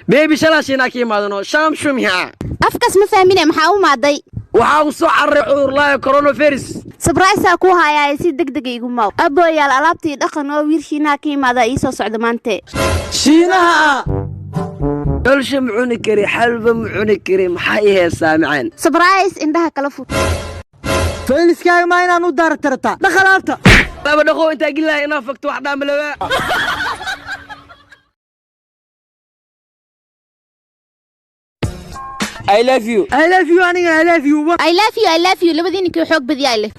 Baby, shalaa Shiinaa ka imaadano shaam shumya. Afkaas ma fahmine, maxaa u maaday? Waxaa uu soo cararay cudurlaayo coronavirus. Surprise-aa kuu hayaaya, si deg dega igu maaw. Abooyaal, alaabtii dhaqan oo wiil Shiinaha ka imaada ii soo socda maante. Shiinaha dolsha ma cuni kari, xalba ma cuni kari, maxaa ii heesaa macaan? Surprise, indhaha kala fur. Fayliskaaga maa inaan u daaratarataa? Dhaqalaabta. Laba dhaqo intaa gilahay inaa fagto wax dhaamalawaa. I love you. I love you aniga, I love you. I love you, I love you, labadii ninkii xoog badiyaa leh.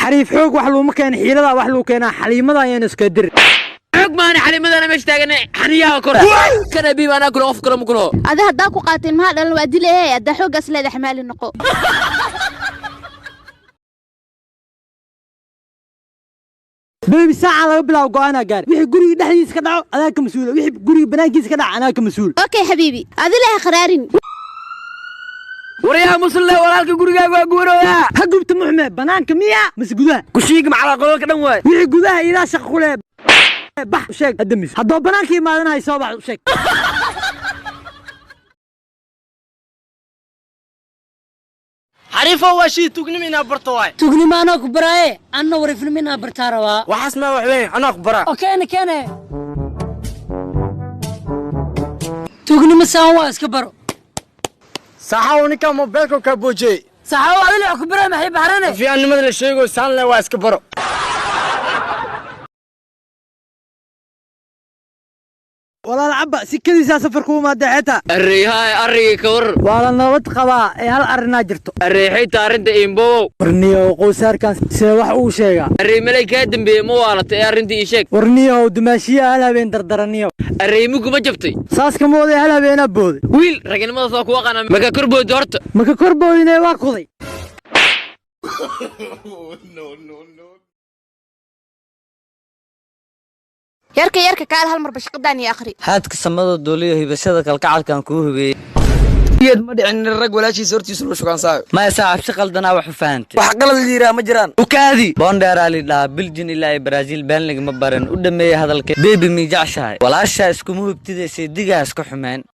Xariif, xoog wax luuma keena, xiiladaa wax lagu keenaa. Xaliimada ayaan iska dir. Xoog maana, xalimadana meesha taagan xaniyaha kor kana biib anaa kula qof kale ma kulo. Adi haddaa ku qaateen maxaa dhalan? Waa dilehe. Haddaa xooggaas leedahay, xamaali noqo. Baby, saaca laga bilaabo go'aanaa gaari. Wixii guriga dhexdiisa ka dhaco adaa ka mas-uula, wixii guriga banaankiisa ka dhaco anaa ka mas-uul. Okay xabiibi, adi leh qaraarin. Waryaha musle, walaalka gurigaaga waa guurooyaa. Ha gubta muxme, banaanka miya mase gudaha? Kushiiga macalaa qolalka dhan waay. Wixii gudaha iidaa shaqa ku leh, bax u sheeg hadda mis haddoo banaanka imaadanahay soo bax u sheeg. Xariifo, waa shii tugnimo inaa barto waay. Tugnimo anaa ku baraaye, anna wariifnimo inaa bartaa rabaa. Waxaas maa wax weyn, anaa ku baraa. Oo keene keene, tugnimo saan waa iska baro. Saaxaw, ninka mobeelka kaa boojiyey. Saxaawo, adil wax ku baraa maxay baxrane? Fiicannimada la sheego saan le waa iska baro. Walaal cabba, sikadiisaa safarku umaadee xeeta. Arreyhaay, arrigii ka war? Waa la nabad qabaa ee hal arrinaa jirto. Arreexayta arrinta imbowow? Warniyow, qowsaarkan see wax uu sheegaa? Arrey, malay kaa dambeeyey ma waalata ee arrintii ii sheeg. Warniyow, dumaashiyaha hal habeen dardaraniyow. Arrey, muguma jabtay? Saas kama waday, hal habeenaa booday. Wiil raginimadaas waa kuwa qana, maka kor boodi horta? Maka kor boodinee, waa kuday. Yarka, yarka, kaal hal mar bashaqadaan iyo akhri. Haadka samada duuliyo hibashada kalgacalkan kuu hubeeyey. Geed ma dhicin rag walaashiisa hortiisa loo shukansaayo. Maya saaxiib, si qaldanaa wax u fahantay. Wax qalad la yidhaha ma jiraan. Ukaadi boondheeraa lidhahaa Biljin ilaa iyo Baraaziil been lagama baran. U dhameeyey hadalka. Baby, mii jeceshahay? Walaashaa iskuma hubtidaysay, digaa isku xumeen.